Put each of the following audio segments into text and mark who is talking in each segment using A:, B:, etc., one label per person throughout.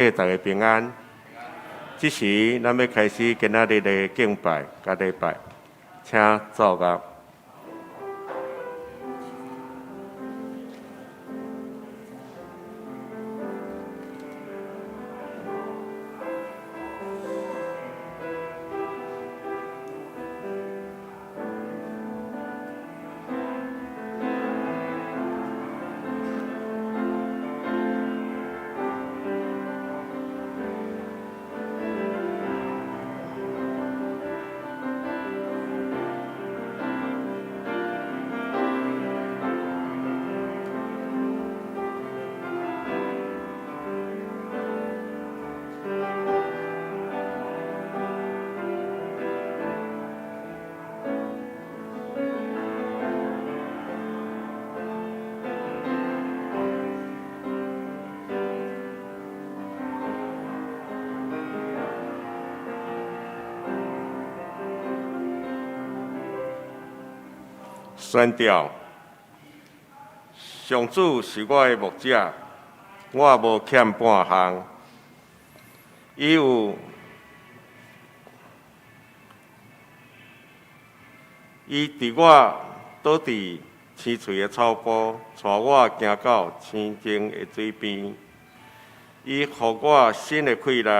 A: 大家平安。這時，咱欲開始今仔日的敬拜佮禮拜，請坐下。宣調，上主是我的牧者，我無欠半項。伊有，伊佇我倒佇青翠的草坡，帶我行到清靜的水邊。伊予我新的氣力，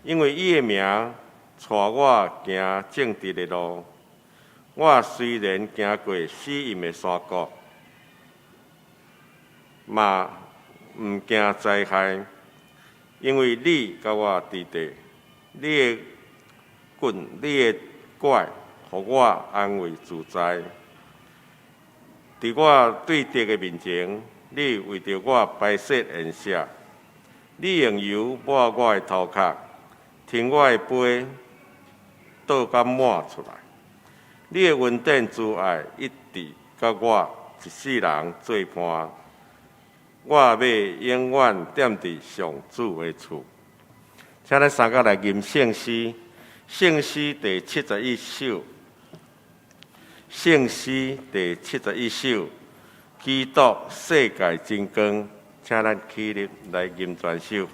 A: 因為伊的名帶我行正直的路。我雖然行過死蔭的山谷，嘛毋驚災害，因為你佮我佇咧，你的棍、你的拐，予我安慰自在。佇我對敵的面前，你為著我擺設筵席，你用油抹我的頭殼，添我的杯倒甲滿出來。你的恩典慈愛一直佮我一世人做伴，我欲永遠踮佇上主的厝。請咱三個來吟聖詩，聖詩第七十一首，聖詩第七十一首，基督世界真光，請咱起立來吟全首。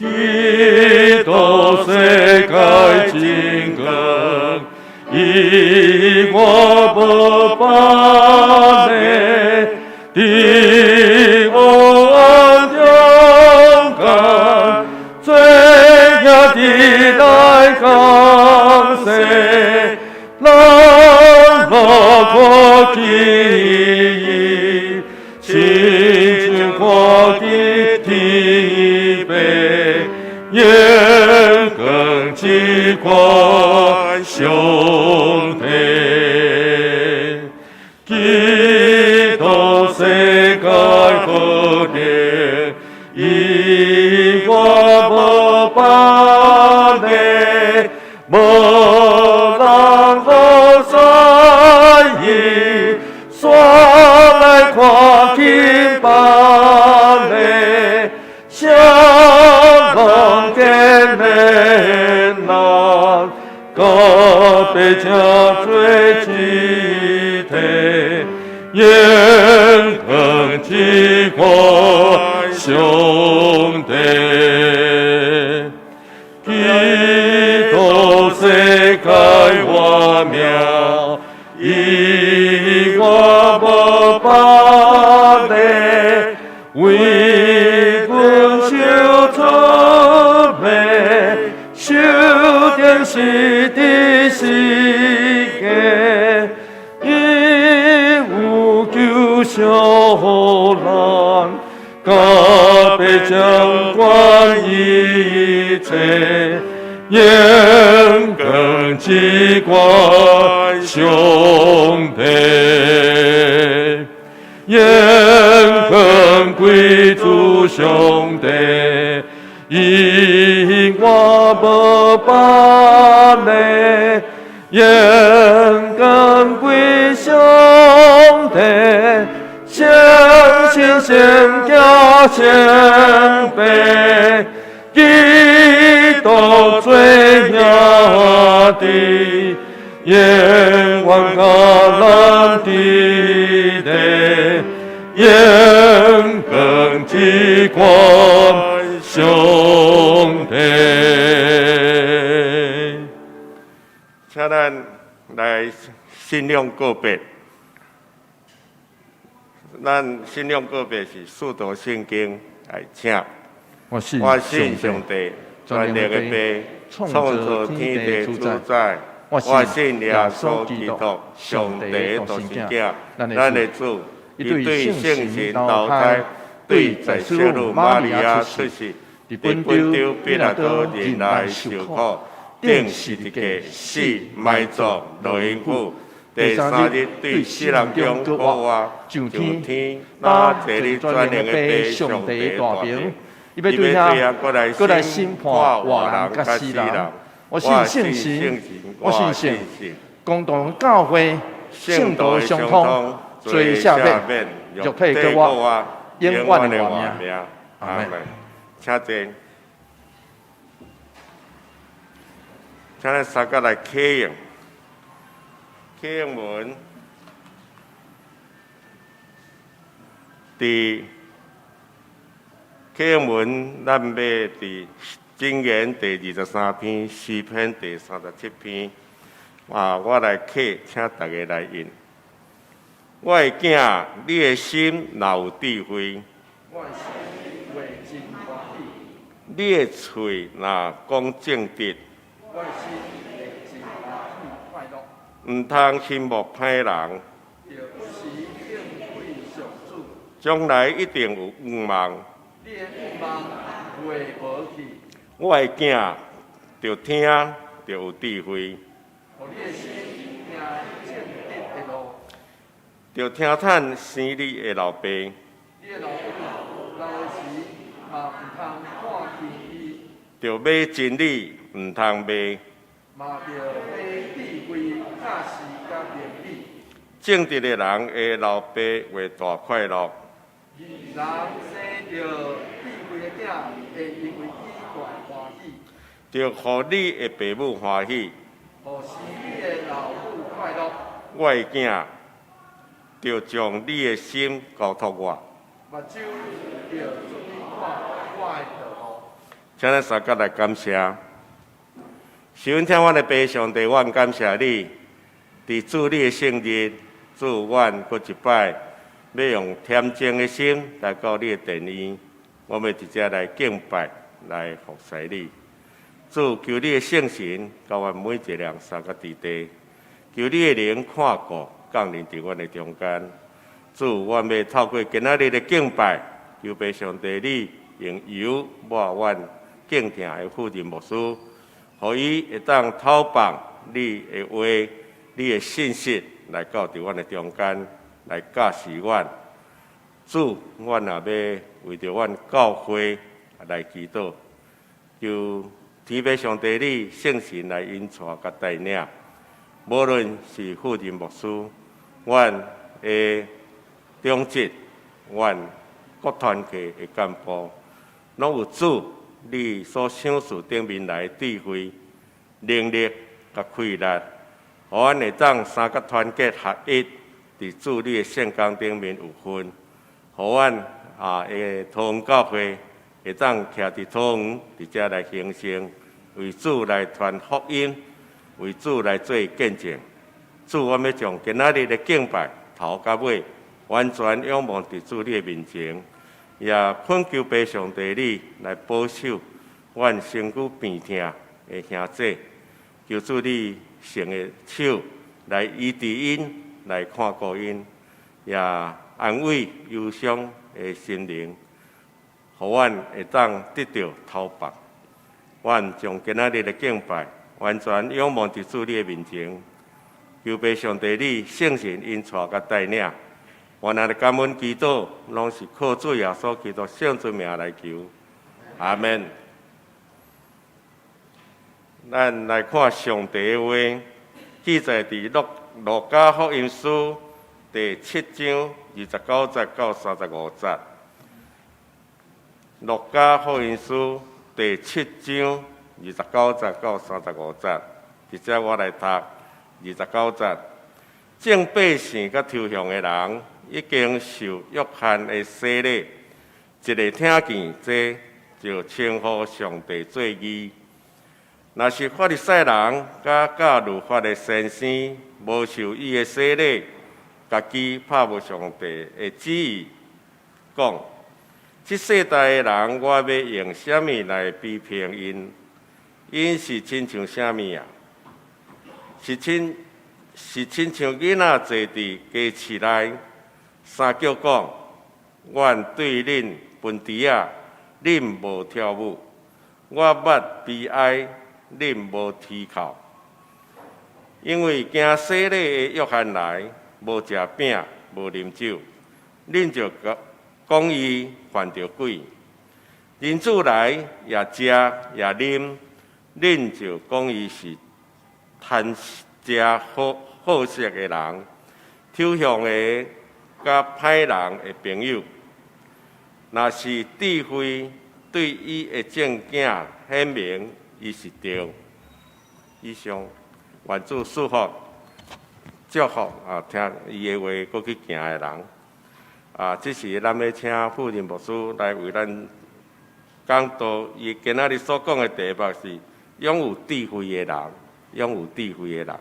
B: 基督世界真光，伊我無別个，佇黑暗中間，做兄弟來共勢，咱若看見伊，親像看見天父。眼光之看上帝，基督世界和平，伊我無別个，無人好使伊，煞來看見別个。啥人見面難，甲白請做肢體，眼光之看上帝。基督世界活命，伊我無別个，為阮受出賣，受釘死佇十架，伊有救贖咱，甲父掌管一切，眼光之看上帝。永恆歸主上帝，因我無別个，永恆歸上帝，相信聖子聖父，基督做兄弟，永遠佮咱佇咧，永恆至冠上帝。
A: 請咱來信仰告白。咱信仰告白是使徒信經來請。
B: 我信
A: 我信上帝，全能的父，創造天地主宰。我信耶穌基督，上帝的獨生子，咱的主，伊對聖神投胎，對在聖女瑪利亞出世，佇本丟彼拉多忍耐受苦，釘十字架死埋葬落陰府，第三日對死人中復活，上天，那坐佇全能的父上帝大爿。
B: 伊欲對遐閣來審判活人佮死人。我信聖神，我信聖公同教會，聖徒相通，罪赦免，肉體復活，永遠的活命。
A: 阿門。請坐。請咱三個來啟用，啟用文，佇啟用文，咱欲佇箴言第23篇，詩篇第37篇。啊，我來啟，請大家來印。我的囝，你的心若有智慧，
B: 我的心會真歡喜。
A: 你的喙若講正直，
B: 我的心會真歡喜快樂。
A: 毋通羨慕歹人，
B: 著不時敬畏上主。
A: 將來一定有願望。
B: 你的願望袂無去。
A: 我的囝，著聽，著有智慧。
B: 予你的心行正直的路。
A: 著聽趁生你的老爸。
B: 你的老母老的時嘛毋通看輕伊。
A: 著買真理，毋通賣。
B: 嘛著買智慧、教示佮明理。
A: 正直的人的老爸會大快樂。
B: 義人生著智慧的囝，會因為伊大歡喜。
A: 著予你的爸母歡喜。
B: 予生你的老母快樂。
A: 我的囝，著將你的心交託我。
B: 目睭著注意看我的道路。
A: 請咱三個來感謝。是阮聽阮的父上帝，阮感謝你，佇主你的聖日，主阮閣一擺欲用恬靜的心來到你的殿院，我欲佇遮來敬拜，來服侍你。主，求你的聖神佮阮每一個人相佮佇地，求你的靈看顧降臨佇阮的中間。主，阮欲透過今仔日的敬拜，求父上帝你用油抹阮敬疼的婦人牧師，予伊會當透放你的話、你的信息來到佇阮的中間，來教示阮。主，阮也欲為著阮教會來祈禱，求天父上帝你聖神來引帶佮帶領，無論是婦人牧師，阮的長執，阮各團契的幹部，攏有主你所賞賜頂面來的智慧、能力佮氣力，予阮會當三個團結合一，佇主你的聖工頂面有份，予阮啊的桃園教會會當徛佇桃園，佇遮來興盛，為主來傳福音，為主來做見證。主，我欲將今仔日的敬拜頭到尾，完全仰望佇主你的面前，也懇求父上帝你來保守阮身軀病痛的兄姊，求主你聖的手來醫治𪜶，來看顧𪜶，也安慰憂傷的心靈，予阮會當得著頭髮。阮將今仔日的敬拜完全仰望佇主你的面前，求父上帝你聖神引帶佮帶領，願咱的感恩祈禱，攏是靠主耶穌基督聖尊名來求，阿門。咱來看上帝的話，記載佇路加福音書第七章29節到35節。路加福音書第七章29節到35節，直接我來讀二十九節。眾百姓佮抽象的人已經受約翰的洗禮，一下聽見這就稱呼上帝做義。若是法利賽人佮教律法的先生無受伊的洗禮，家己拍無上帝的旨意，講：這世代的人，我欲用啥物來比評𪜶？𪜶是親像啥物啊？是親像囡仔坐佇街市內，三叫講：阮對恁歕笛仔，恁無跳舞；我捌悲哀，恁無啼哭。因為行洗禮的約翰來，無食餅，無啉酒，恁就講伊犯著鬼。人子來也食也啉，恁就講伊是貪食好好色的人，抽象的佮歹人的朋友。若是智慧對伊的眾囝顯明，伊是對。以上，願主賜福、祝福啊！聽伊的話，閣去行的人。啊，這時咱欲請富仁牧師來為咱講道。伊今仔日所講的題目是擁有智慧的人，擁有智慧的人。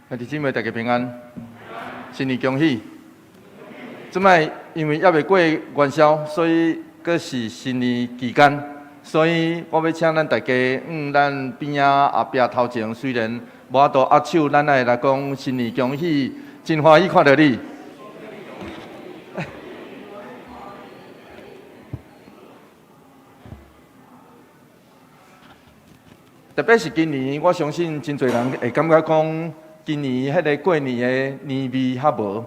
B: 兄弟姊妹，大家平安，新年恭喜！這擺因為猶未過元宵，所以閣是新年期間，所以我欲請咱大家，咱邊仔後壁頭前雖然無法度握手，咱愛來講新年恭喜，真歡喜看著你。特別是今年，我相信真濟人會感覺講，今年彼个過年的年味較無，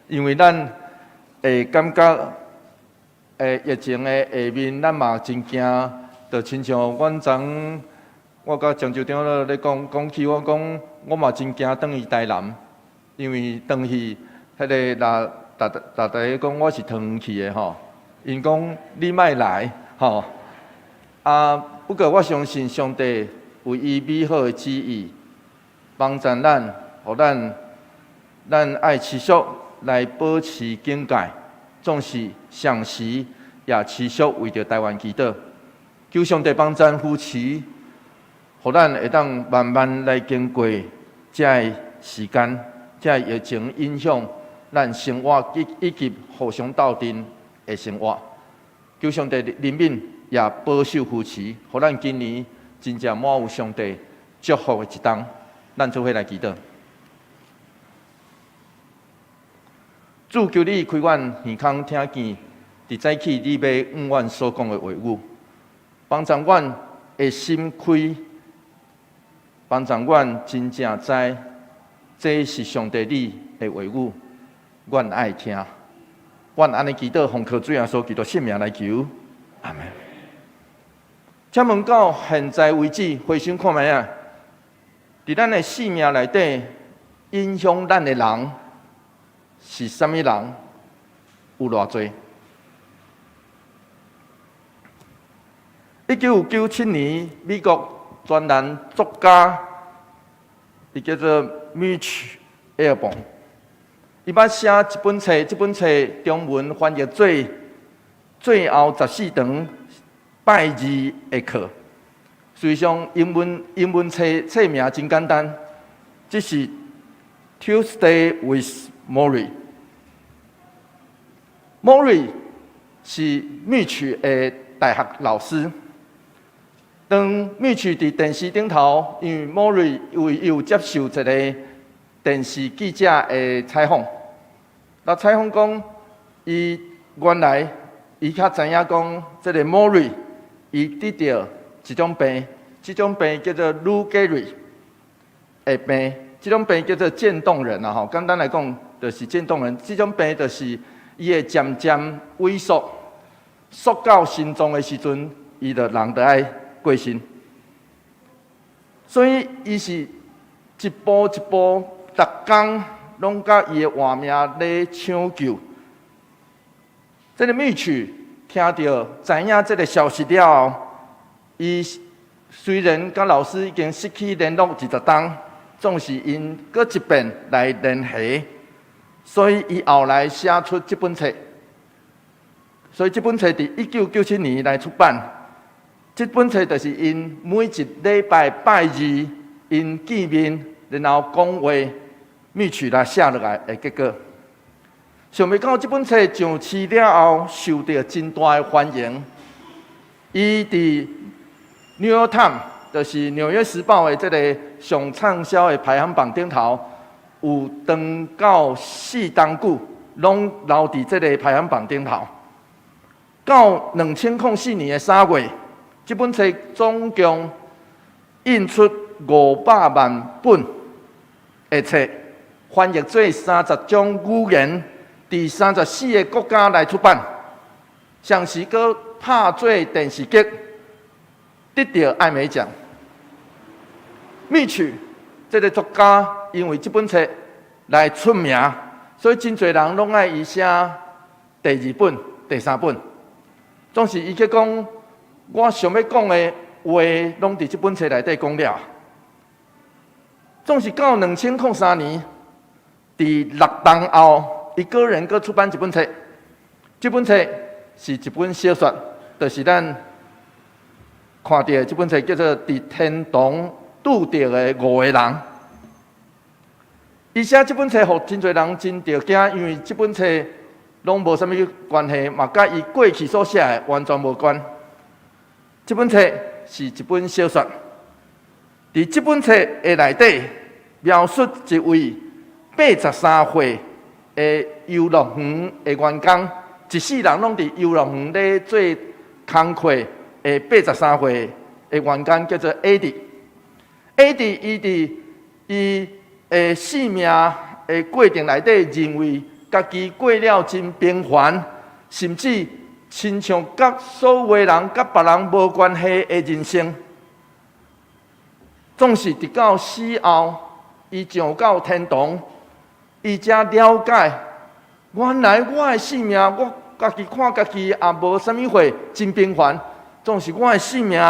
B: 因為咱會感覺，疫情的下面，咱嘛真驚，就親像阮昨我佮漳州長老咧講，講起我講，我嘛真驚轉去台南，因為轉去彼个若逐逐逐個講我是桃園去的吼，𪜶講你莫來吼，啊，不過我相信上帝有伊美好的旨意，幫助咱，予咱，咱愛持續來保持警戒，總是上時也持續為著台灣祈禱，求上帝幫贊扶持，予咱會當慢慢來經過這个時間，這个疫情影響咱生活以及互相鬥陣的生活。求上帝憐憫，也保守扶持，予咱今年真正滿有上帝祝福的一冬。咱做伙來祈禱。主求你開阮耳孔聽見，佇早起你欲向阮所講的話語，幫助阮的心開，幫助阮真正知，這是上帝你的話語，阮愛聽。阮按呢祈禱，奉靠主耶穌基督聖名來求，阿門。請問到現在為止，回想看覓啊？佇咱的生命內底，影響咱的人是啥物人？有偌濟？1997年，美國專欄作家，伊叫做 Mitch Albom，伊捌寫一本冊，這本冊中文翻譯做《最後十四堂拜二的課》。事實上，英文冊名真簡單，這是 Tuesday with Morrie。Morrie 是 Mitch 的大學老師。當 Mitch 佇電視頂頭，因為 Morrie 有接受一個電視記者的採訪，那採訪講，伊原來伊較知影講，這个 Morrie 伊得著一種病，這種病叫做 Lou Gehrig 的病，這種病叫做漸凍人啊！吼，簡單來講，就是漸凍人。這種病就是伊會漸漸萎縮，縮到心臟的時陣，伊就人就愛過身。所以伊是一步一步，逐工攏佮伊的活命咧搶救。這个米曲聽著知影這个消息了後，伊雖然佮老師已經失去聯絡20冬，總是𪜶閣一遍來聯繫，所以伊後來寫出這本冊。所以這本冊佇1997年來出版。這本冊就是𪜶每一禮拜拜二𪜶見面，然後講話，米曲來寫落來的結果。想袂到這本冊上市了後，受著真大的歡迎。伊佇《New York Times》，就是《紐約時報》的這个上暢銷的排行榜頂頭，有長到4冬久，攏留佇這个排行榜頂頭。到2004年的3月，這本冊總共印出500萬本的冊，翻譯做30種語言，佇34個國家來出版，同時閣拍做電視劇，得著艾美獎。米曲這个作家因為這本冊來出名，所以真濟人攏愛伊寫第二本、第三本。總是伊去講，我想欲講的話，攏佇這本冊內底講了。總是到2003年，佇6冬後，伊個人閣出版一本冊。這本冊是一本小說，就是咱看著的這本冊叫做《佇天堂拄著的五個人》。伊寫這本冊，予真濟人真著驚，因為這本冊攏無啥物關係，嘛佮伊過去所寫的完全無關。這本冊是一本小說，佇這本冊的內底描述一位83歲的遊樂園的員工，一世人攏佇遊樂園咧做工課的83歲的員工叫做 Eddie。Eddie 伊佇伊的生命的過程內底，認為家己過了真平凡，甚至親像佮所有人、佮別人無關係的人生。總是直到死後，伊上到天堂，伊才了解，原來我的生命，我家己看家己也無啥物貨，真平凡。總是我的生命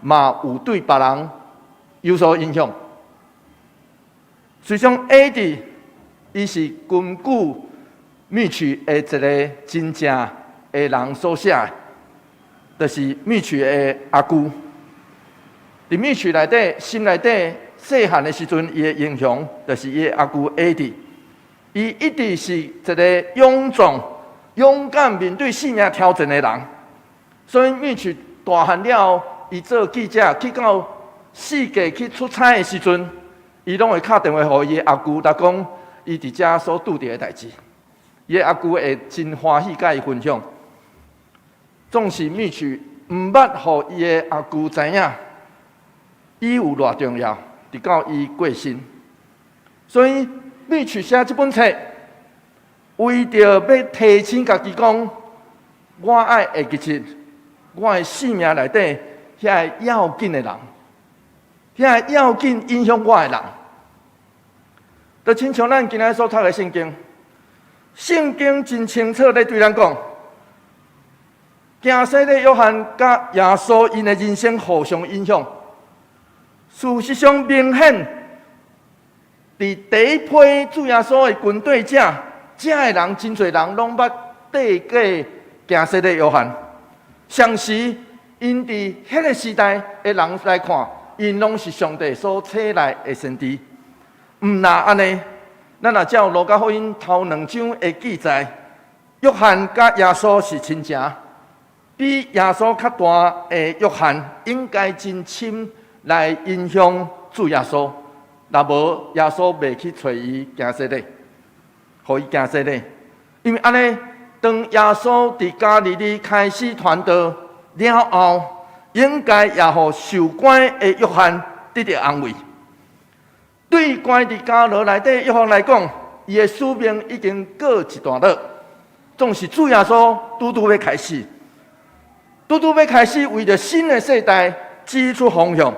B: 嘛有對別人有所影響。實際上，Eddie 伊是根據米曲的一个真正的人所寫的，就是米曲的阿舅。佇米曲內底，心內底細漢的時陣，伊的英雄就是伊的阿舅 Eddie。伊一直是一个勇壯、勇敢面對生命挑戰的人。所以米曲大漢了後，伊做記者去到世界去出差的時陣，伊攏會敲電話予伊的阿舅來講，伊佇遮所拄著的代誌。伊的阿舅會真歡喜佮伊分享。總是米曲毋捌予伊的阿舅知影，伊有偌重要，直到伊過身。所以米曲寫這本冊，為著欲提醒家己講，我愛會記得我的生命內底遐个要緊的人，遐个要緊影響我的人。就親像咱今仔所讀的聖經，聖經真清楚咧對咱講，行洗禮約翰佮耶穌𪜶的人生互相影響。事實上，明顯佇第一批主耶穌的跟隨者，遮的人真濟人攏捌綴過行洗禮約翰。同時，𪜶佇彼个時代的人來看，𪜶攏是上帝所差來的先知。毋若按呢，咱若照路加福音頭兩章的記載，約翰佮耶穌是親情，比耶穌較大的約翰應該真深來影響主耶穌。若無耶穌袂去揣伊行洗禮，予伊行洗禮。因為按呢，當耶穌佇加利利開始傳道了後，應該也予受關的約翰得著安慰。對關佇監牢內底約翰來講，伊的使命已經告一段落，總是主耶穌拄拄欲開始，拄拄欲開始為著新的世代指出方向。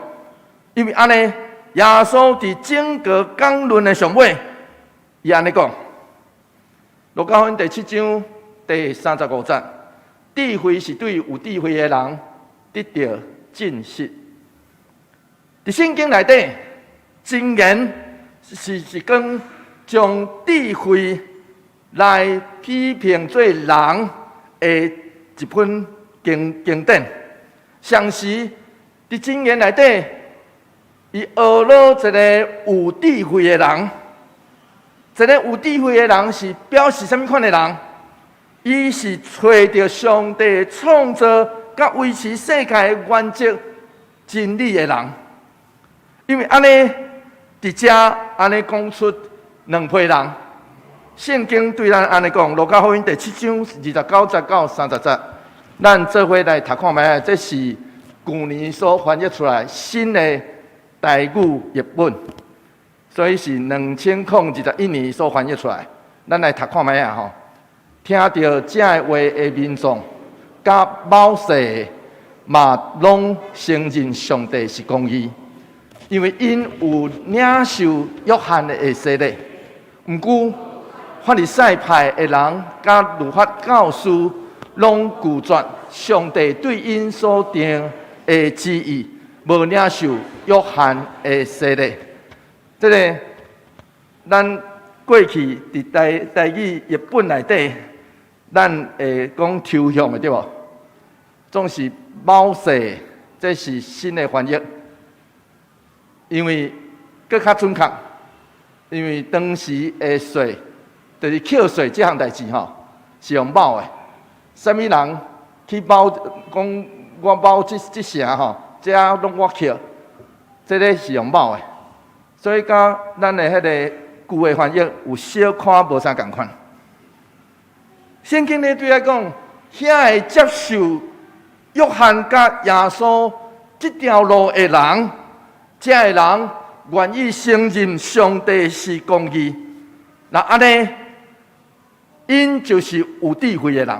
B: 因為按呢，耶穌佇整個講論的上尾，伊按呢講，路加福音第七章第三十五節，智慧是對有智慧的人得著證實。佇聖經內底，箴言是講將智慧來批評做人的一本經典。同時，佇箴言內底，伊學了一个有智慧的人，一个有智慧的人是表示啥物款的人？伊是揣著上帝創造佮維持世界的原則真理的人。因為按呢，佇遮按呢講出兩批人。聖經對咱按呢講，路加福音第七章29節到30節，咱做伙來讀看覓仔，這是舊年所翻譯出來新的台語譯本，所以是2021年所翻譯出來。咱來讀看覓仔吼，聽著這个話的民眾，佮謀士嘛，攏承認上帝是公義，因為𪜶有領受約翰的洗禮。毋過法利賽派的人佮律法教師，攏拒絕上帝對𪜶所定的旨意，無領受約翰的洗禮。這个咱過去佇台語譯本內底，咱會講抽象的對無？總是謀士，這是新的翻譯，因為閣較準確。因為當時的稅，就是扣稅這項代誌吼，是用卯的。啥物人去卯講我卯這這城吼，這攏我扣，這个是用卯的。所以佮咱的彼个舊的翻譯有小可無啥仝款。聖經咧對咱講，遐會接受約翰佮耶穌這條路的人，這个人願意承認上帝是公義，那按呢，𪜶就是有智慧的人。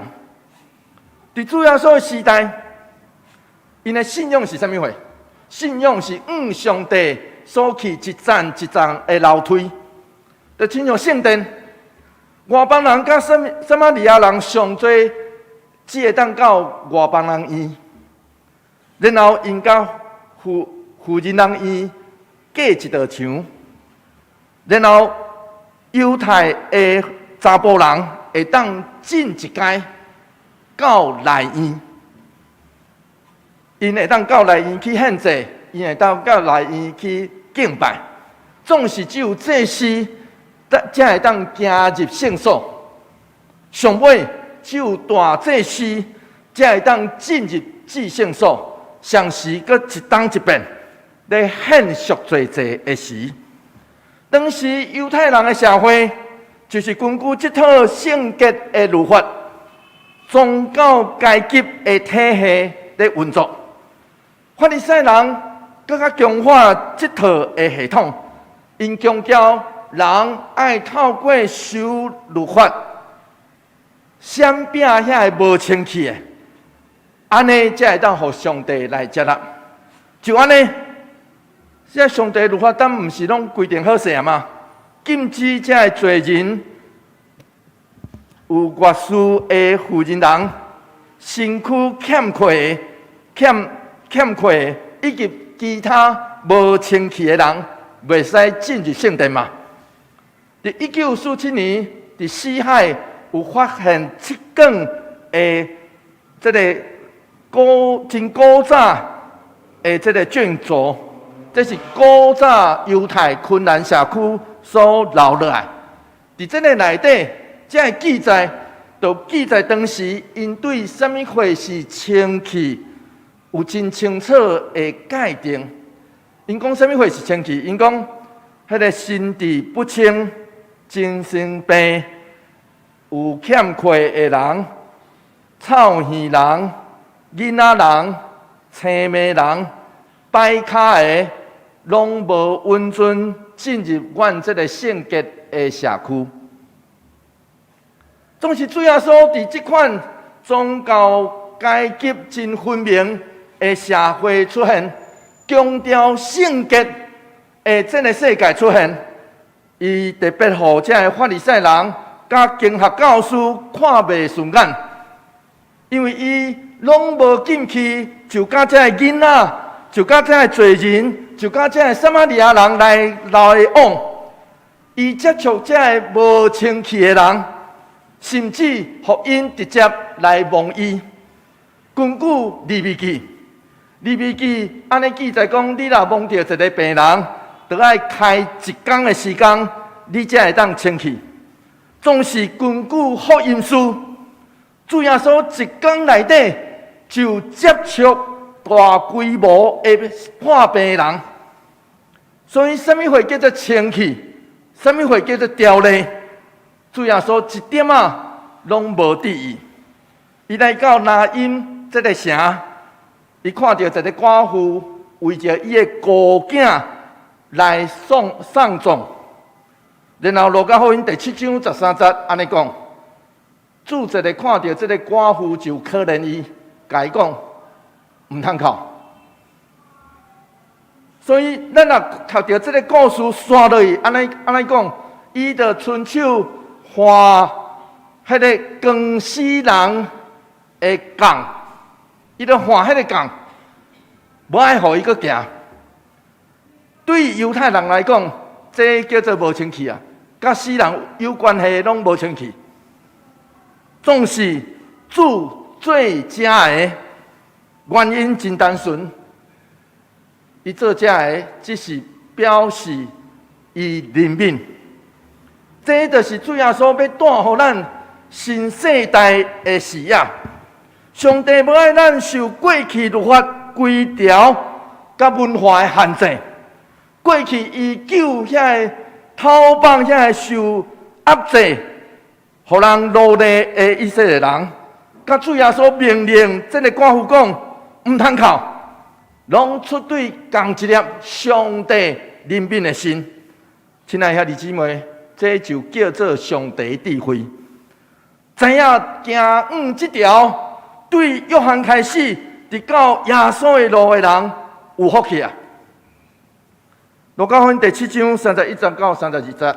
B: 佇主耶穌的時代，𪜶的信仰是啥物貨？信仰是向上帝所起一層一層的樓梯，就親像聖殿，外邦人佮撒瑪利亞人上濟只會當到外邦人院，然後𪜶佮婦人人院隔一道牆，然後猶太的查埔人會當進一階到內院，𪜶會當到內院去獻祭，𪜶會當到內院去敬拜，總是只有祭司才會當行入聖所。上尾只有大祭司才會當進入至聖所，同時閣一冬一遍咧獻贖罪祭的時。當時猶太人的社會就是根據這套聖潔的律法、宗教階級的體系咧運作。法利賽人閣較強化這套的系統，𪜶強調人愛透過守律法，閃摒遐个無清氣的，按呢才會當予上帝來接納。就按呢，這上帝律法敢毋是攏規定好勢嗎？禁止這个罪人有月事的婦人人，身軀欠缺的、欠缺的，以及其他無清氣的人，袂使進入聖殿嘛？佇1947年，佇死海有發現七卷的這个真古早的這个卷軸，這是古早猶太昆蘭社區所留落來。佇這个內底，這个記載，就記載當時𪜶對啥物貨是清氣有真清楚的界定。𪜶講啥物貨是清氣？𪜶講彼个神智不清、精神病、有欠缺的人、臭耳人、囡仔人、青盲人、跛跤的，攏無允准進入阮這个聖潔的社區。總是主耶穌佇這款宗教階級真分明的社會出現，強調聖潔的這个世界出現，伊特別予這个法利賽人佮經學教師看袂順眼，因為伊攏無禁忌，就佮這个囡仔，就佮這个罪人，就佮這个撒瑪利亞人來往，伊接觸這个無清氣的人，甚至予𪜶直接來摸伊。根據利未記，利未記按呢記載講，你若摸著一个病人，著愛開一工的時間，你才會當清氣。總是根據福音書，主耶穌一工內底就接觸大規模的破病人，所以啥物貨叫做清氣？啥物貨叫做條例？主耶穌一點仔攏無佇意。伊來到拿因這个城，伊看著一个寡婦為著伊的孤囝來送喪葬，然後路加福音第七章十三節按呢講，主一个看著這个寡婦就可憐伊，共伊講毋通哭。所以咱若讀著這个故事，紲落去，按呢按呢講，伊就伸手換彼个扛死人的摃，伊就換彼个摃，無愛予伊閣行。對猶太人來講，這叫做無清氣啊，佮死人有關係攏無清氣。總是主做這个原因真單純，伊做這个只是表示伊憐憫。這就是主耶穌欲帶予咱新世代的視野。上帝無愛咱受過去律法規條佮文化的限制。過去伊救遐个討放遐个受壓制、予人奴隸的以色列人，佮主耶穌命令這个寡婦講，毋通哭，攏出對仝一粒上帝憐憫的心。親愛兄弟姊妹，這就叫做上帝智慧。知影行往這條對約翰開始，直到耶穌的路的人有福氣啊！路加福音第七章三十一節到三十二節，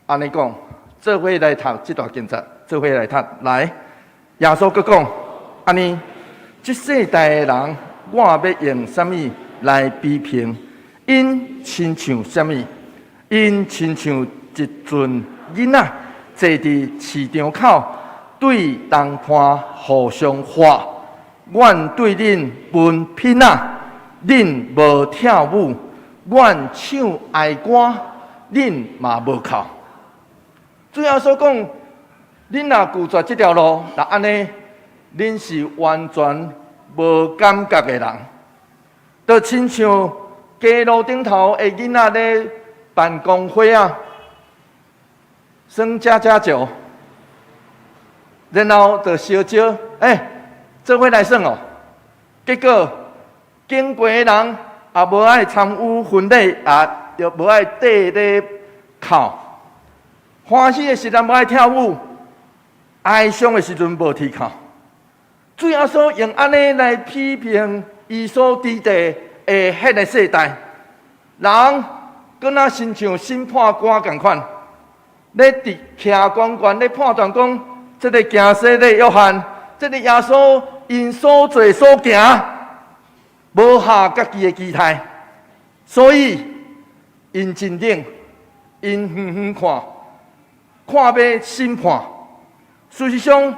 B: 按呢講，做伙來讀這段經節，做伙來讀。來，耶穌閣講，按呢，這世代的人，我欲用啥物來比評？𪜶親像啥物？𪜶親像一陣囡仔坐佇市場口，對同伴互相喊：阮對恁歕瓶仔，恁無跳舞；阮唱哀歌，恁嘛無哭。主耶穌講，恁若拒絕這條路，若按呢，恁是完全無感覺的人，就親像街路頂頭的囡仔咧辦公會啊，耍家家酒，然後就相招，欸，做伙來耍哦。結果經過的人也無愛參與婚禮，也無愛綴咧哭。歡喜的時陣無愛跳舞，哀傷的時陣無啼哭。主耶穌用按呢來批評伊所佇地的彼个世代，人敢若親像審判官仝款，咧佇徛懸懸咧判斷講，這个行洗禮約翰，這个耶穌𪜶所做所行，無合家己的期待，所以𪜶真冷，𪜶遠遠看，看欲審判。事實上，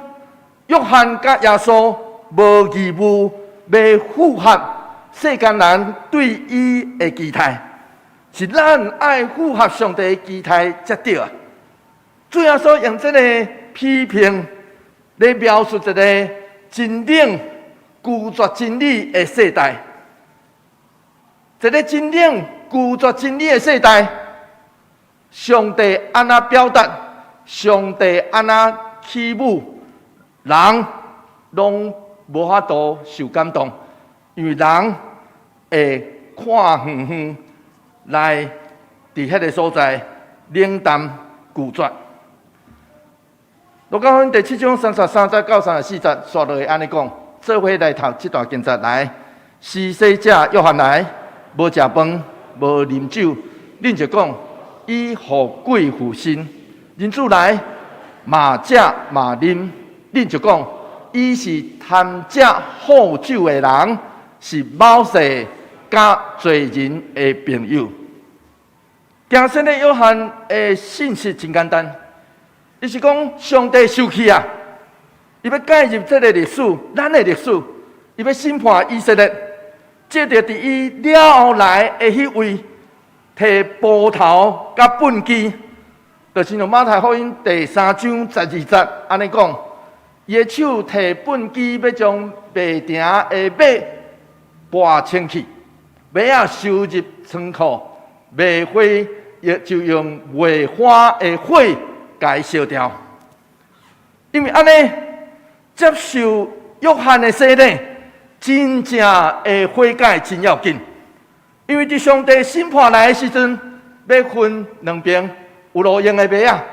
B: 約翰佮耶穌無義務欲符合世間人對伊的期待，是咱愛符合上帝的期待才對啊。主耶穌用這個批評來描述一個真冷、拒絕真理的世代，一个真冷、拒絕真理的世代，上帝按怎表達？上帝按怎起舞？人攏無法度受感動，因為人會看遠遠來佇彼个所在冷淡拒絕。路加福音第七章三十三節到三十四節，煞落來按呢講，做伙來讀這段經節來。施洗者約翰來，無食飯，無啉酒，恁就講伊予鬼附身。人子來，嘛食嘛啉，恁就講伊是貪食好酒的人，是謀士佮罪人的朋友。行洗禮約翰的信息真簡單。伊是講上帝生氣啊！伊欲介入這个歷史，咱的歷史，伊欲審判以色列，藉著佇伊了後來的彼位，提鋏頭佮畚箕，就是像馬太福音第三章十二節按呢講，伊的手提畚箕，欲將麥埕的麥撥清去，麥仔收入倉庫，麥穗也就用麥花的火共燒掉。因為按呢，接受約翰的洗禮，真正的悔改真要緊。因為佇上帝審判來的時陣，欲分兩邊，有路用的麥仔，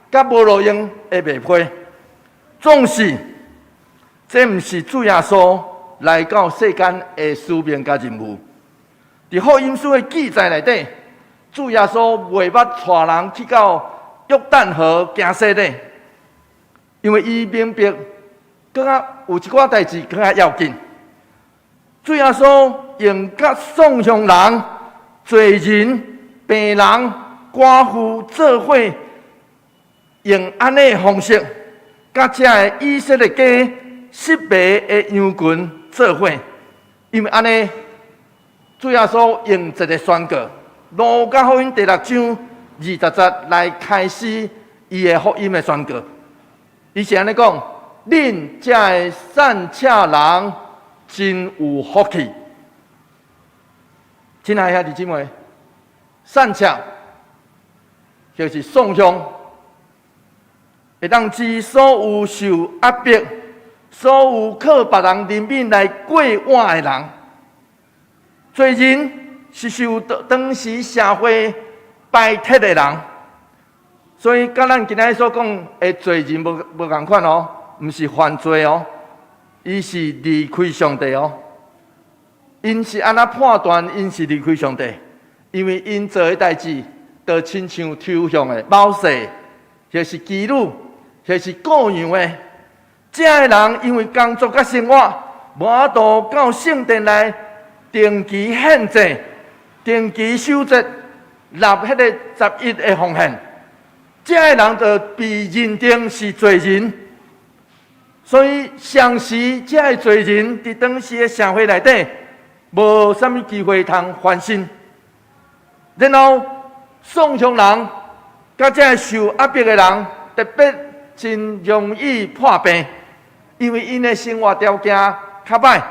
B: 佮無路用的麥穗。總是，這毋是主耶穌來到世間的使命佮任務。佇福音書的記載內底，主耶穌袂捌帶人去到約旦河行洗禮，因為伊明白，閣較有一寡代誌閣較要緊。主耶穌用佮送香人、罪人、病人、寡婦做伙，用按呢方式，佮這个以色列家失迷的羊群做伙，因為按呢，主耶穌用一个宣告，路加福音第六章二十節來開始伊的福音的宣告。伊是按呢講：恁這个散赤人真有福氣。親愛兄弟姊妹，散赤就是送鄉，會當指所有受壓迫、所有靠別人憐憫來過活的人。罪人是受當時社會排斥的人，所以佮咱今仔所講的罪人無仝款哦，毋是犯罪哦，伊是離開上帝哦。𪜶是按怎判斷？𪜶是離開上帝，因為𪜶做的代誌，就親像抽象的謀士，或是妓女，或是羔羊的。這个人因為工作佮生活，無法度到聖殿來定期獻祭、定期守節、納彼個十一的奉獻。這个人就被認定是罪人。所以，相時這个罪人佇當時的社會內底，無啥物機會通翻身。然後，送鄉人佮這个受壓迫的人，特別真容易破病，因為𪜶的生活條件較歹，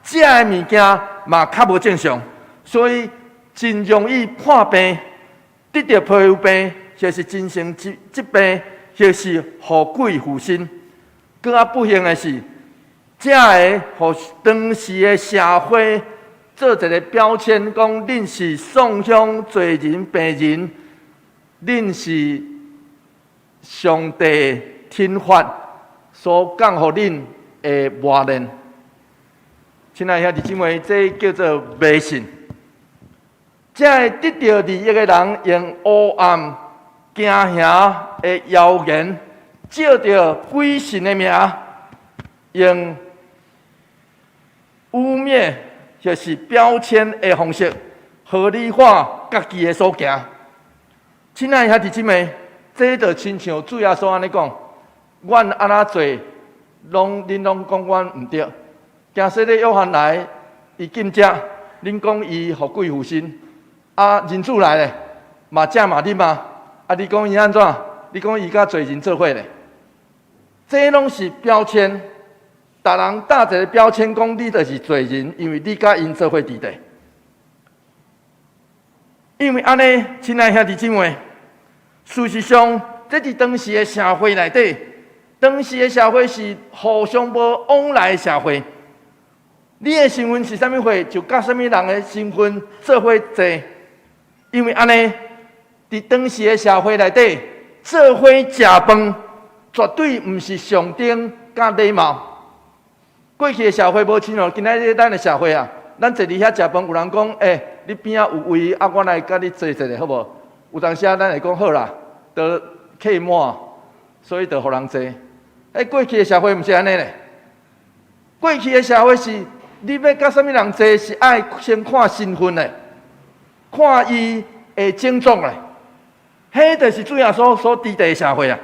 B: 食的物件嘛較無正常，所以真容易破病，得著皮膚病，或是精神疾病，或是予鬼附身。閣較不幸的是，這个予當時的社會做一个標籤，講恁是送鄉罪人、病人，恁是上帝懲罰所降予恁的磨練。親愛兄弟姊妹，這叫做迷信。這个得著利益的人，用黑暗、驚嚇的謠言，借著鬼神的名，用污衊或是標籤的方式，合理化家己的所行。親愛兄弟姊妹，這就親像主耶穌按呢講：阮按怎做，攏恁攏講阮毋對。行洗禮約翰來，伊禁食，恁講伊予鬼附身。啊，人子來咧，嘛食嘛啉啊。啊，你講伊按怎？你講伊佮罪人做伙咧？這攏是標籤，逐人貼一个標籤，講你就是罪人，因為你佮𪜶做伙佇咧。因為按呢，親愛兄弟姊妹，事實上，這佇當時的社會內底，當時的社會是互相無往來的社會。你的身份是啥物貨，就佮啥物人的身份做伙坐。因為按呢，佇當時的社會內底，做伙食飯。絕對毋是象徵佮禮貌。過去的社會無親像今仔日咱的社會啊，咱坐佇遐食飯，有人講：欸，你邊仔有位啊，我來佮你坐一下，好無？有當時啊，咱會講好啦，都客滿，所以就予人坐。欸，過去的社會毋是按呢咧。過去的社會是，你欲佮啥物人坐，是愛先看身份的，看伊的種族咧。彼就是主耶穌所佇的社會啊。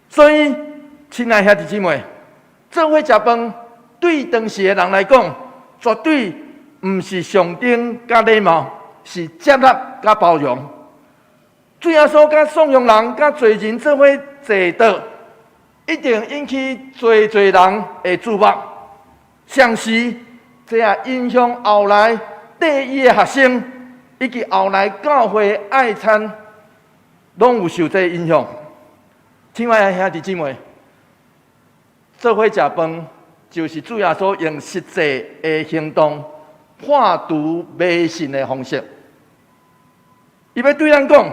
B: 所以，親愛兄弟姊妹，做伙食飯，對當時的人來講，絕對毋是象徵佮禮貌，是接納佮包容。主耶穌佮喪鄉人、佮罪人做伙坐桌，一定引起濟濟人的注目。同時，這也影響後來綴伊的學生，以及後來教會愛餐，攏有受這個影響。親愛的兄弟姊妹，做伙食飯，就是主耶穌用實際的行動破除迷信的方式。伊欲對咱講，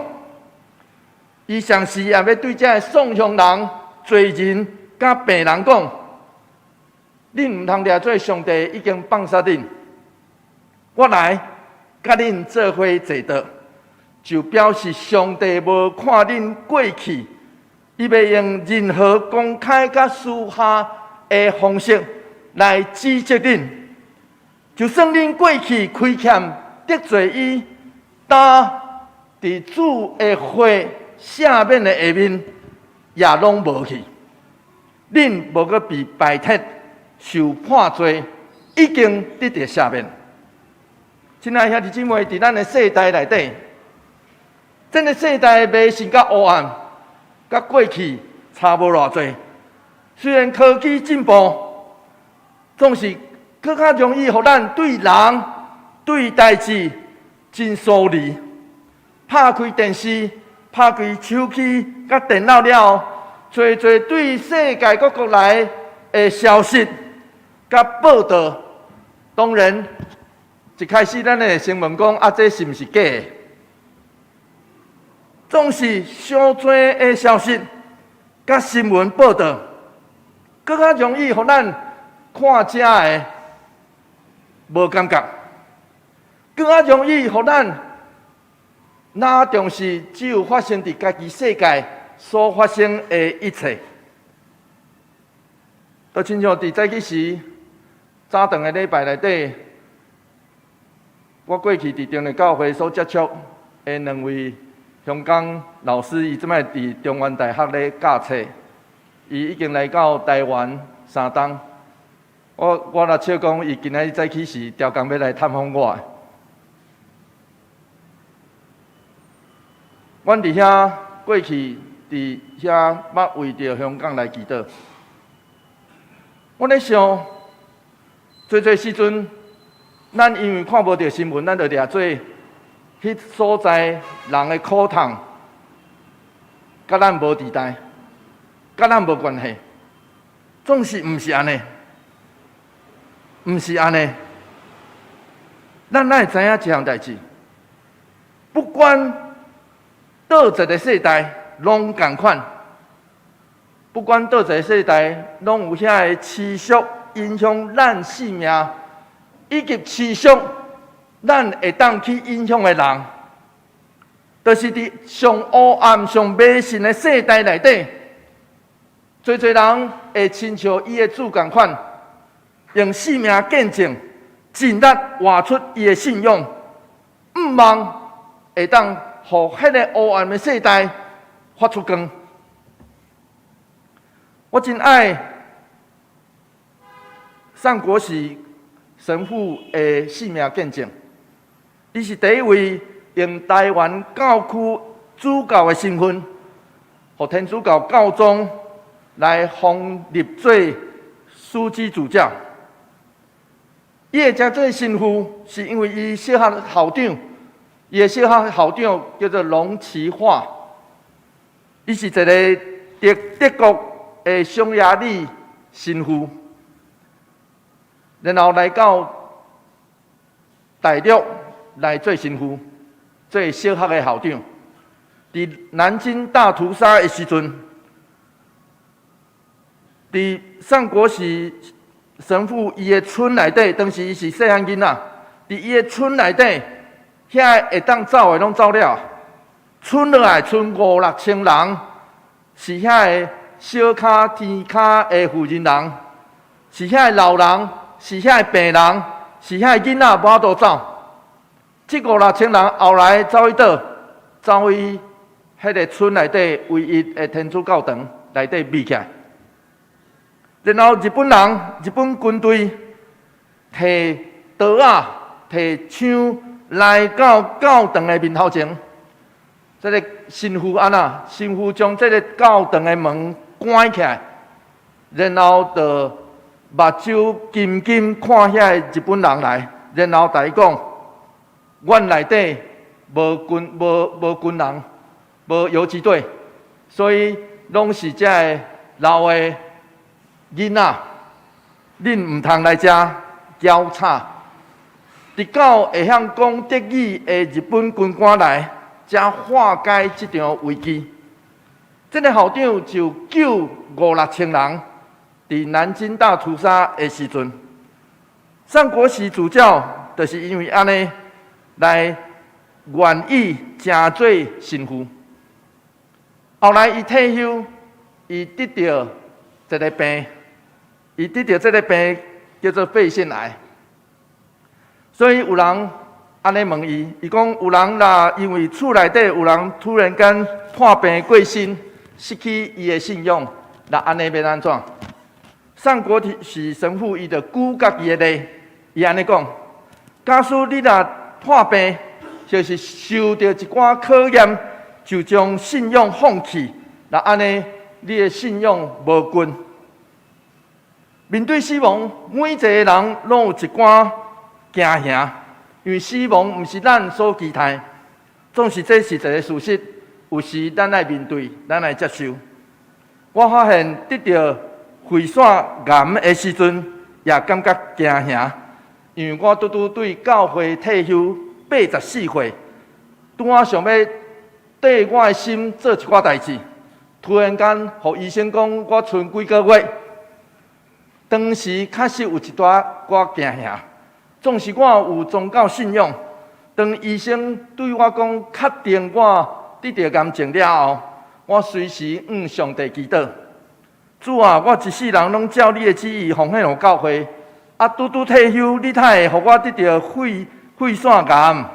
B: 伊同時也欲對這个喪鄉人、罪人佮病人講：恁毋通掠做上帝已經放殺恁，我來佮恁做伙坐桌，就表示上帝無看恁過去，伊袂用任何公開佮私下的方式來指責恁。就算恁過去虧欠得罪伊，擔佇主的血赦免的下面，也攏無去。恁無閣被排斥、受判罪，已經得著赦免。親愛兄弟姊妹，佇咱的世代內底，這个世代迷信佮黑暗，佮過去差無偌濟。雖然科技進步，總是閣較容易予咱對人、對代誌真疏離。拍開電視、拍開手機、佮電腦了後，濟濟對世界各國來的消息佮報道，當然一開始咱會先問講啊，這是毋是假的？總是傷濟的消息佮新聞報道，閣較容易予咱看這个無感覺，閣較容易予咱若重視只有發生佇家己世界所發生的一切。就親像佇早起時早頓的禮拜內底，我過去佇中壢教會所接觸的兩位香港老師，伊這擺佇中原大學咧教冊，伊已經來到台灣3冬。我若笑講，伊今仔日早起時刁工欲來探訪我。阮佇遐過去佇遐捌為著香港來祈禱。我咧想，濟濟時陣，咱因為看無著新聞，咱就掠做彼所在人的苦痛，佮咱無佇代，佮咱無關係，總是毋是按呢？毋是按呢？咱愛知影一項代誌，不管佗一个世代，攏仝款；不管佗一个世代，攏有遐个持續影響咱性命，以及持續咱會當去影響的人，就是佇上黑暗、上迷信的世代內底，濟濟人會親像伊的主仝款，用性命見證，盡力活出伊的信仰，毋望會當予彼个黑暗的世代發出光。我真愛宋國璽神父的性命見證，伊是第一位用台灣教區主教的身份，予天主教教宗來封立做樞機主教。伊會成做神父，是因為伊小學校長，伊的小學校長叫做龍奇華，伊是一个德國的匈牙利神父，然後來到大陸來做神父，做小學的校長。佇南京大屠殺的時陣，佇宋國璽神父伊的村內底，當時伊是細漢囡仔，佇伊的村內底，遐會當走的攏走了，賰落來賰五六千人，是遐个小跤天跤的婦人人，是遐个老人，是遐個病人，是遐個囡仔，無法度走。這五六千人後來走去佗？走去彼个村內底唯一的天主教堂內底避起來。然後日本人、日本軍隊提刀仔、提槍來到教堂的面頭前，這个神父按怎？神父將這个教堂的門關起來，然後就目睭金金看遐个日本人來，然後共伊講：阮內底無軍無無軍人，無游擊隊，所以攏是這个老的囡仔，恁毋通來遮攪吵。直到會曉講德語的日本軍官來，才化解這場危機。這个校長就救五六千人，佇南京大屠殺的時陣，宋國璽主教就是因為按呢來願意成做神父。後來伊退休，伊得著一个病，伊得著這个病叫做肺腺癌。所以有人按呢問伊，伊講有人若因為厝內底有人突然間破病過身，失去伊的信仰，那按呢欲按怎？宋國璽神父伊就舉家己的例，伊按呢講：假使你若破病，就是受著一寡考驗，就將信仰放棄，那按呢，你的信仰無根。面對死亡，每一個人攏有一寡驚嚇，因為死亡毋是咱所期待，總是這是一个事實。有時咱愛面對，咱愛接受。我發現得著肺腺癌的時陣，也感覺驚嚇，因為我拄拄對教會退休84歲，拄仔想欲綴我的心做一寡代誌，突然間，予醫生講我賰幾個月，當時確實有一寡驚嚇。縱使我有宗教信仰，當醫生對我講確定我得著癌症了後，我隨時向上帝祈禱。主啊，我一世人攏照你的旨意奉獻予教會，啊，拄拄退休，你哪會予我得著肺腺癌？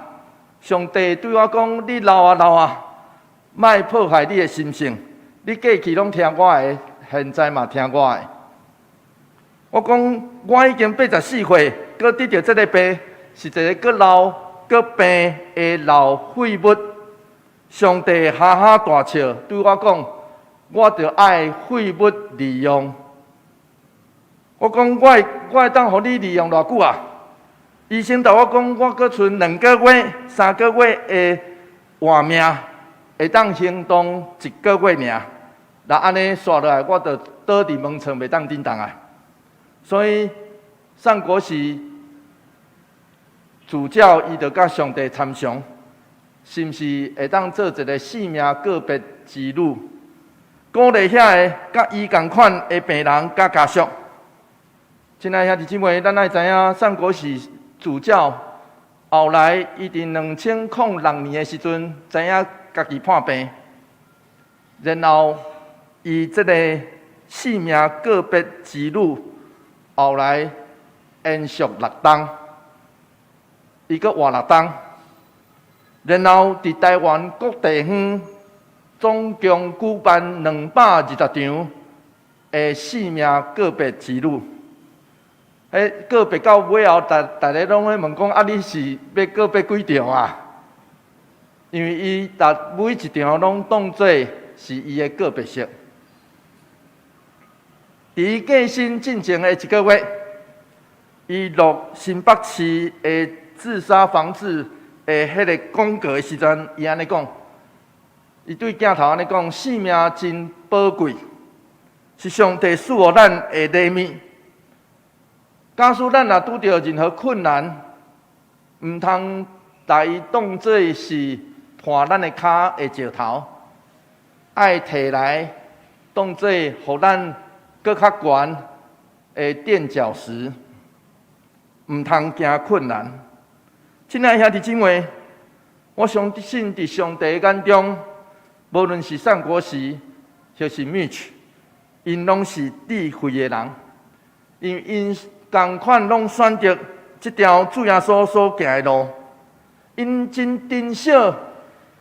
B: 上帝對我講：你留啊留啊，莫破壞你的心性。你過去攏聽我的，現在嘛聽我的。我講，我已經84歲，閣得著這个病，是一个閣老閣病的老廢物。上帝哈哈大笑，對我講：我著愛廢物利用。我講，我會當予你利用偌久啊？醫生共我講，我閣賰2個月、3個月的活命，會當行動一個月爾。若按呢紲落來，我就倒佇門床，袂當振動啊。所以，宋國璽主教伊就佮上帝參詳，是毋是會當做一个性命告別之旅，鼓勵遐个佮伊仝款的病人佮家屬。親愛兄弟姊妹，咱愛知影宋國璽主教後來，伊佇2006年的時陣，知影家己破病，然後伊這个性命告別之旅，後來延續六冬，伊閣活六冬，然後佇台灣各地方總共舉辦220場的性命告別之旅。彼告別到尾後，逐家攏咧問講：啊，你是欲告別幾場啊？因為伊逐每一場攏當做是伊的告別式。佇伊過身進前的一個月，伊錄新北市的自殺防治的彼个廣告的時陣，伊按呢講，伊對鏡頭按呢講：性命真寶貴，是上帝賜予咱的禮物。假使咱若拄著任何困難，毋通共伊當做是絆咱的跤的石頭，愛提來當做予咱閣較懸的墊腳石，毋通驚困難。親愛兄弟姊妹，我相信佇上帝眼中，無論是宋國時，抑是 Mitch，𪜶攏是智慧的人，因為𪜶仝款攏選擇這條主耶穌所行的路，𪜶真珍惜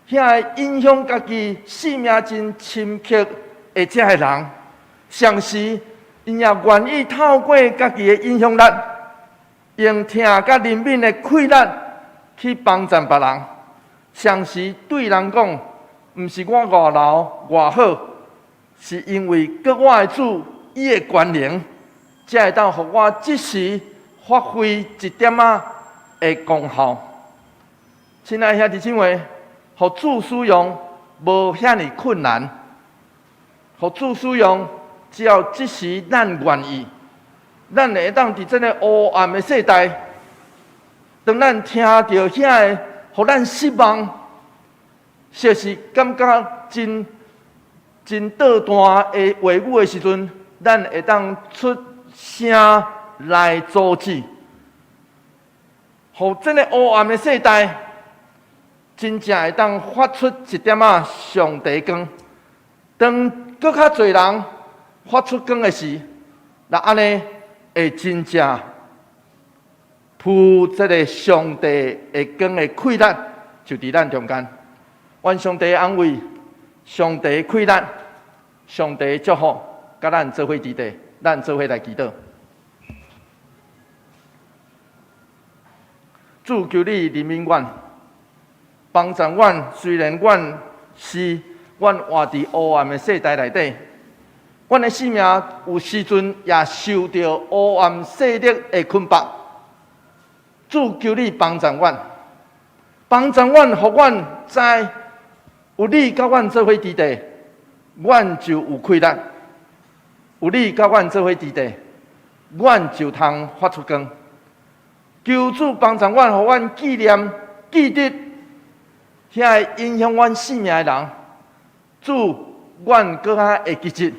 B: 遐個影響家己生命真深刻的這个人，同時𪜶也願意透過家己的影響力，用疼佮憐憫的氣力去幫助別人。同時對人講，毋是我偌老偌好，是因為閣我的主伊的權能，才會當予我這時發揮一點仔的功效。親愛兄弟姊妹，予主使用無遐爾困難，予主使用只要這時咱願意，咱會當佇這个黑暗的世代，當咱聽著遐个，予咱失望，或是感覺真真倒彈的話語的時陣，咱會當出聲來阻止，予這个黑暗的世代，真正會當發出一點仔上帝光。當閣較濟人發出光的時，那按呢會真正鋪這个上帝的光的氣力，就佇咱中間。願上帝安慰，上帝氣力，上帝祝福，佮咱做伙佇佇，咱做伙來祈禱。主求你憐憫阮，幫助阮。雖然阮是阮活佇黑暗的世代內底，阮的生命有時陣也受著黑暗勢力的捆綁。主求你幫助阮，幫助阮，予阮知有你佮阮做伙佇佇，阮就有氣力；有你佮阮做伙佇佇，阮就通發出光。求主幫助阮，予阮紀念、記得遐个影響阮生命的人。主，阮閣較會記得，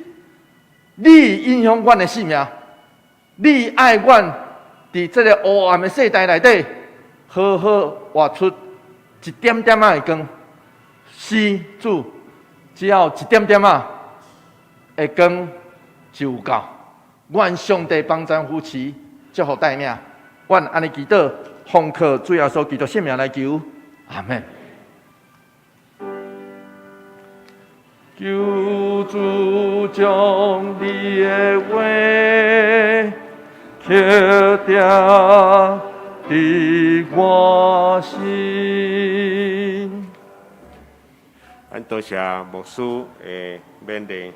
B: 你影響阮的生命，你愛阮佇這个黑暗的世代內底，好好活出一點點仔的光。是主，只要一點點仔的光就有夠。願上帝幫贊扶持，祝福帶領。阮按呢祈禱，奉靠主耶穌基督聖名來求，阿門。求主將你的話刻釘佇我心。
A: 咱多謝牧師的勉勵。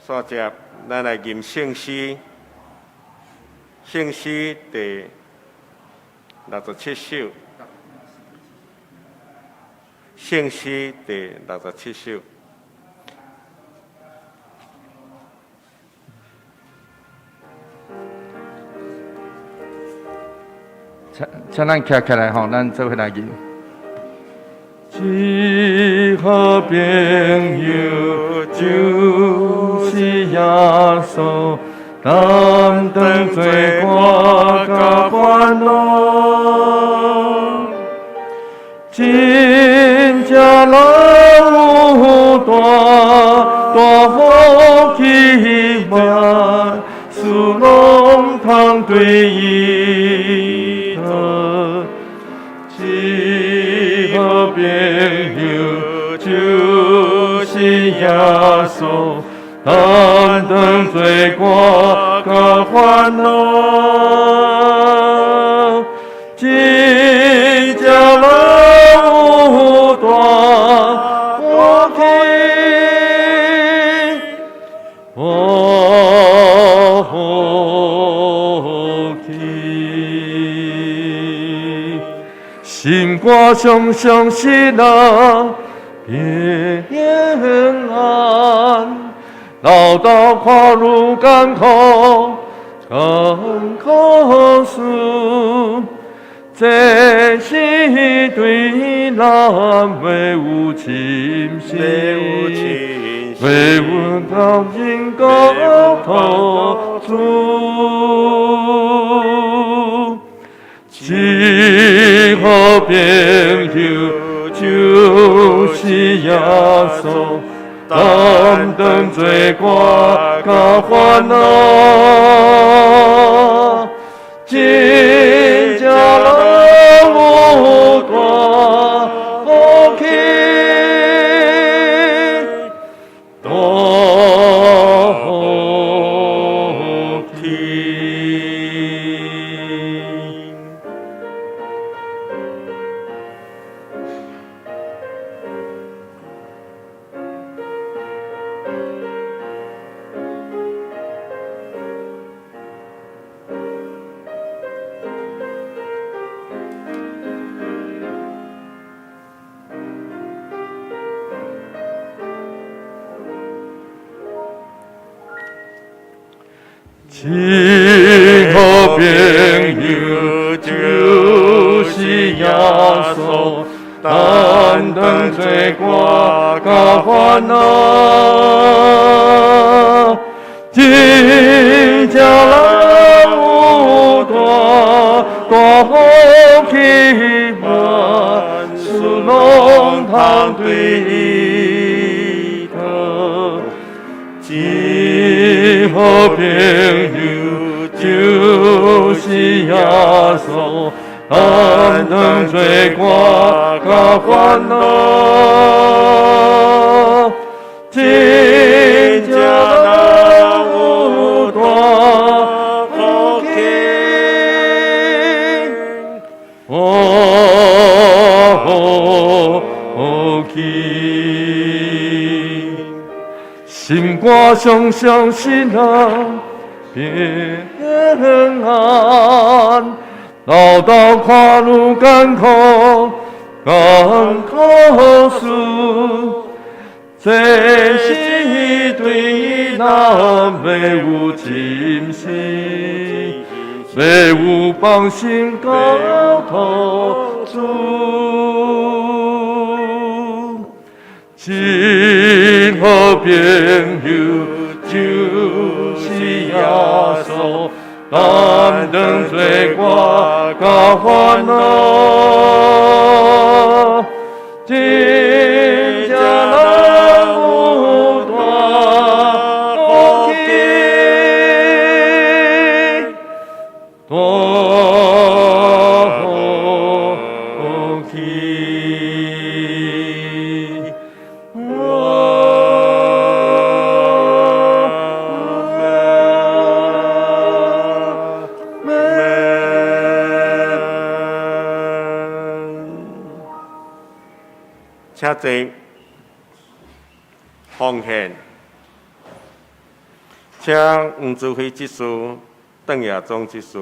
A: 煞接，咱來吟聖詩，聖詩第67首，聖詩第67首。
B: 請請咱徛起來吼，咱做伙來吟。一好朋友就是耶穌，擔當罪過佮煩惱，真正人有大大福氣，萬事攏通對伊好。一好朋友就是耶穌，擔當罪過佮煩惱，真正人有大福氣，福氣。心肝常常喜樂平安，老道看愈艱苦，艱苦事，這是對咱袂有侵蝕，袂有放心交託主。一好朋友就是耶穌，擔當罪過佮煩惱，真正人有大福氣，大福氣。一好朋友就是耶穌，擔當罪過佮煩惱，真正人有大大福氣，萬事攏通對伊討。一好朋友就是耶穌，擔當罪過佮煩惱，真正人有大福氣，福氣。心肝常相信啊，平安，老道看愈艱苦，艱苦事，這是對咱袂有侵蝕，袂有放心交託主。一好朋友就是耶穌，擔當罪過佮煩惱，真正人有大福氣，大福氣。
A: 請坐，奉獻，請黃祖輝執事、鄧亞忠執事。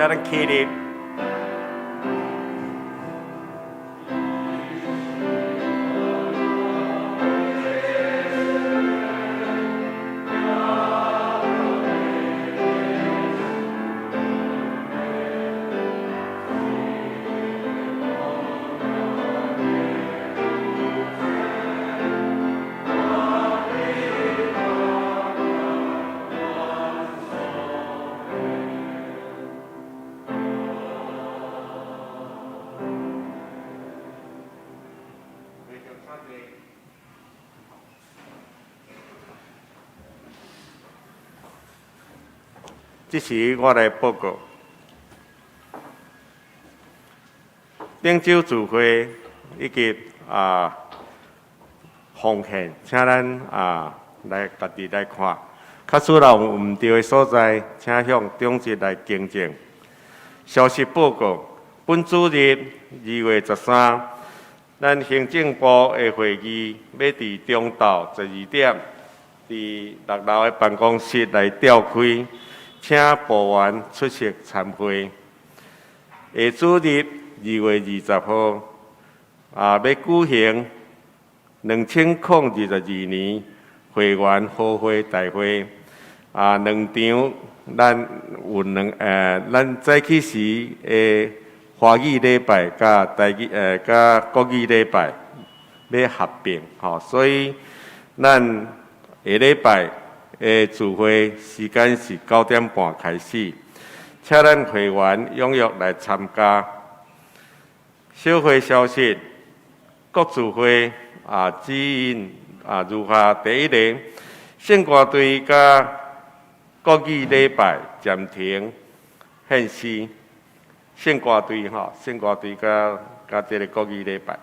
A: 請咱起立。這時我來報告，頂週聚會以及奉獻，請咱來家己來看。假使若有毋對的所在，請向長執來更正。消息報告，本主日2月13，咱行政部的會議欲佇中晝12點，佇6樓的辦公室來召開。請部員出席參會。下主日2月20號，欲舉行2022年會員和會大會。兩場咱有兩咱早起時的華語禮拜佮台語佮國語禮拜欲合併，吼，所以咱下禮拜的聚會時間是9點半開始，請咱會員踴躍來參加。小會消息，各聚會指引如下：第一个，聖歌隊佮國語禮拜暫停獻詩。聖歌隊吼，聖歌隊佮這个國語禮拜。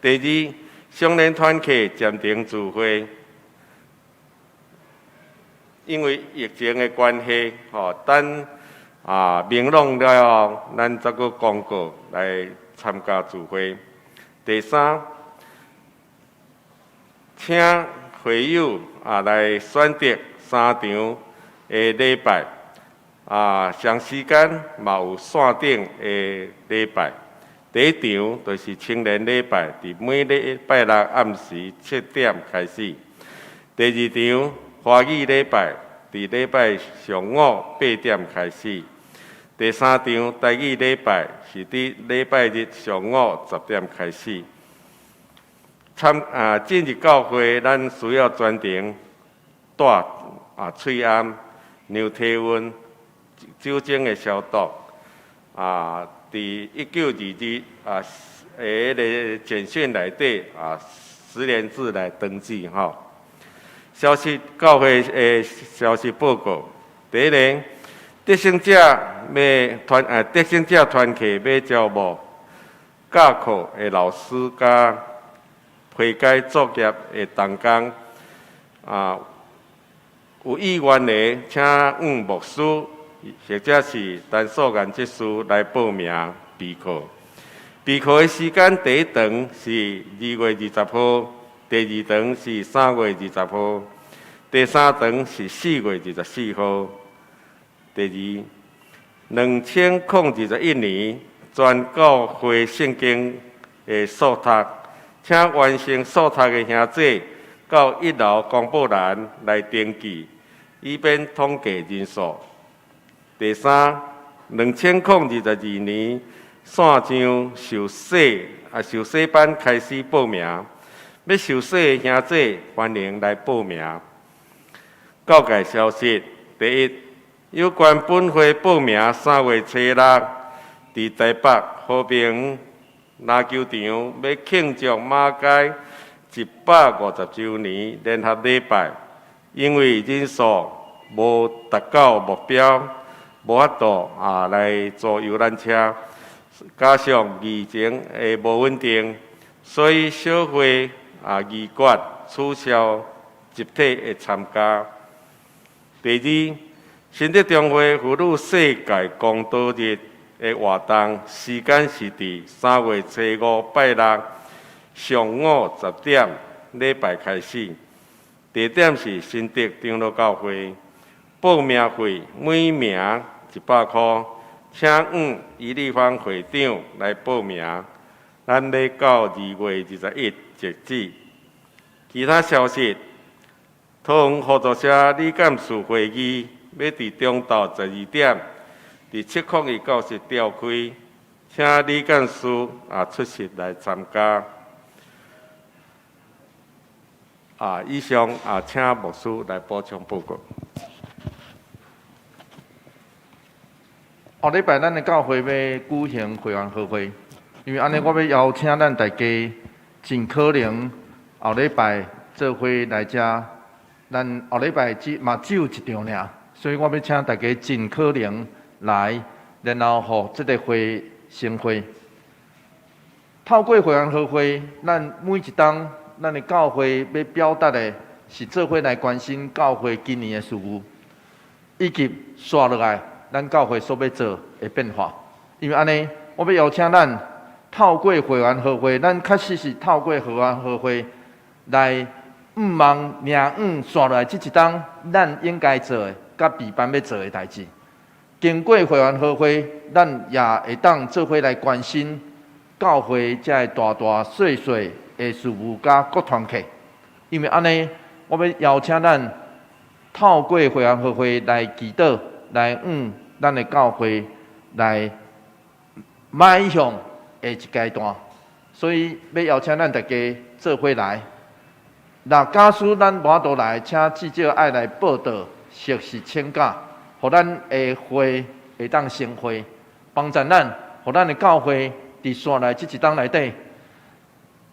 A: 第二，少年團契暫停聚會。因為疫情的關係，吼，等明朗了後，咱再閣公告來參加聚會。第三，請會友來選擇三場的禮拜，同時間嘛有線頂的禮拜。第一場就是青年禮拜，佇每禮拜六暗時7點開始。第二場華語禮拜，佇禮拜上午8點開始。第三場台語禮拜是佇禮拜日上午10點開始。參進入教會，咱需要專程戴喙罨、量體溫、酒精的消毒。佇1922彼个簡訊內底實聯制來登記吼。消息教會的消息報告，第一个，得勝者欲團得勝者團契欲招募教課的老師佮批改作業的同工，有意願的，請向牧師或者是陳素顏執事來報名備課。備課的時間，第一堂是2月20號。第二堂是3月20號，第三堂是4月24號。第二，2021年全教會聖經的速讀，請完成速讀的兄弟到1樓公布欄來登記，以便統計人數。第三，2022年線上受洗受洗班開始報名。欲受洗的兄弟，歡迎來報名。教界消息：第一，有關本會報名3月初六，佇台北和平籃球場欲慶祝馬偕150週年聯合禮拜，因為人數無達到目標，無法度來租遊覽車，加上疫情的無穩定，所以小會議決取消集體的參加。第二，新德中會婦女世界公道日的活動時間是佇3月初五拜六上午10點禮拜開始，地點是新德長老教會。報名費每名100箍，請向余丽芳會長來報名。咱欲到2月21截止。其他消息，桃園合作社理監事會議欲佇中晝12點，佇701教室召開，請理監事啊出席來參加。啊，以上啊，請牧師來補充報告。
B: 後禮拜咱的教會欲舉行會員和會，因為按呢，我欲邀請咱大家，盡可能後禮拜做伙來遮。咱後禮拜只嘛只有一場爾，所以我欲請大家盡可能來，然後予這个會成會。透過會員和會，咱每一冬，咱的教會欲表達的是做伙來關心教會今年的事務，以及紲落來咱教會所欲做的變化。因為按呢，我欲邀請咱透過會員和會，咱確實是透過會員和會來向望領悟紲落來這一冬，咱應該做的，佮備辦欲做的代誌。經過會員和會，咱也會當做伙來關心教會這个大大細細的事務佮各團體。因為按呢，我欲邀請咱透過會員和會來祈禱，來向咱的教會來邁向下一階段。所以欲邀請咱大家做伙來。若假使咱無法度來，請至少愛來報到，或是請假，予咱的會會當成會，幫助咱，予咱的教會佇紲來這一冬內底，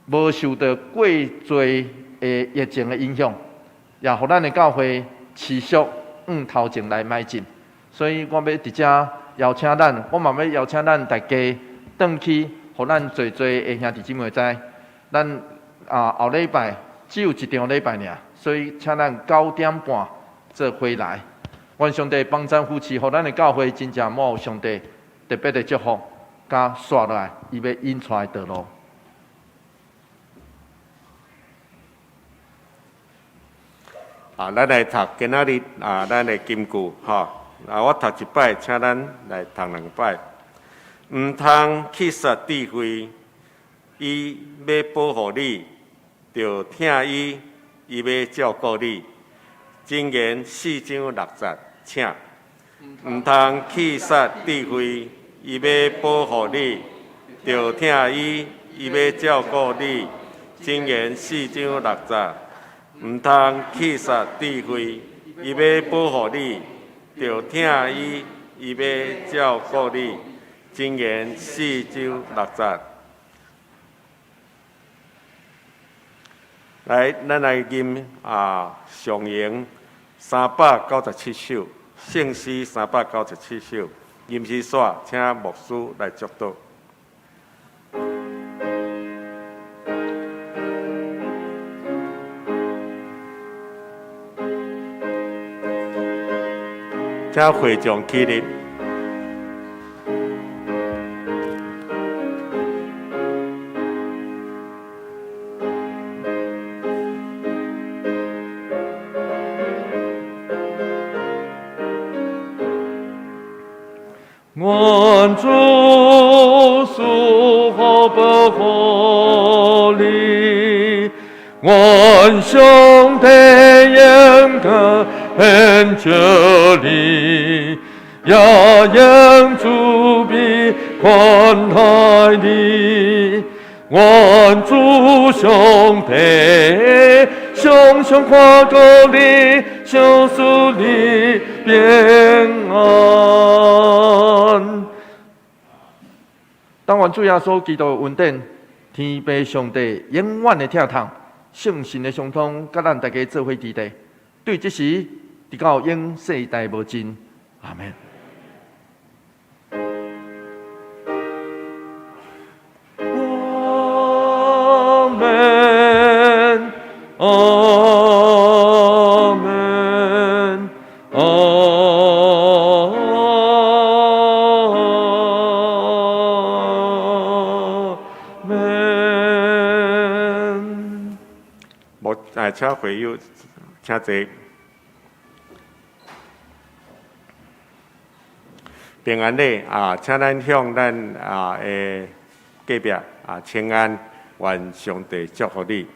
B: 無受著過濟的疫情的影響，也予咱的教會持續向頭前來邁進。所以我欲佇遮邀請咱，我嘛欲邀請咱大家轉去，予咱濟濟的兄弟姊妹知，咱啊後禮拜只有一場禮拜爾，所以請咱9點半做伙來。願上帝幫贊扶持，予咱的教會真正滿有上帝特別的祝福，佮紲落來，伊欲引帶的道路。
A: 啊，咱來讀今仔日啊，咱的金句吼。啊，我讀一擺，請咱來讀兩擺。毋通去殺智慧，伊欲保護你，著疼伊，伊欲照顧你。箴言4章6節，請。毋通去殺智慧，伊欲保護你，著疼伊，伊欲照顧你。箴言4章6節，毋通去殺智慧，伊欲保護你，著疼伊，伊欲照顧你。箴言4章6節。來，咱來吟啊，上詠397首，聖詩397首，吟詩煞，請牧師來祝禱。請會眾起立。
B: 願主賜福保護你，願上帝恩眷著你，也用慈悲寬待你。願主上帝常常看顧你，賞賜你平安。但願主耶穌基督的恩典，天父上帝永遠的疼痛，聖神的相通，佮咱大家做伙佇咧，對這時，直到永世代無盡。阿們。阿們，阿們，阿們。
A: 無，哎，請會友，請坐。平安禮啊，請咱向咱啊的隔壁啊請安，願上帝祝福你。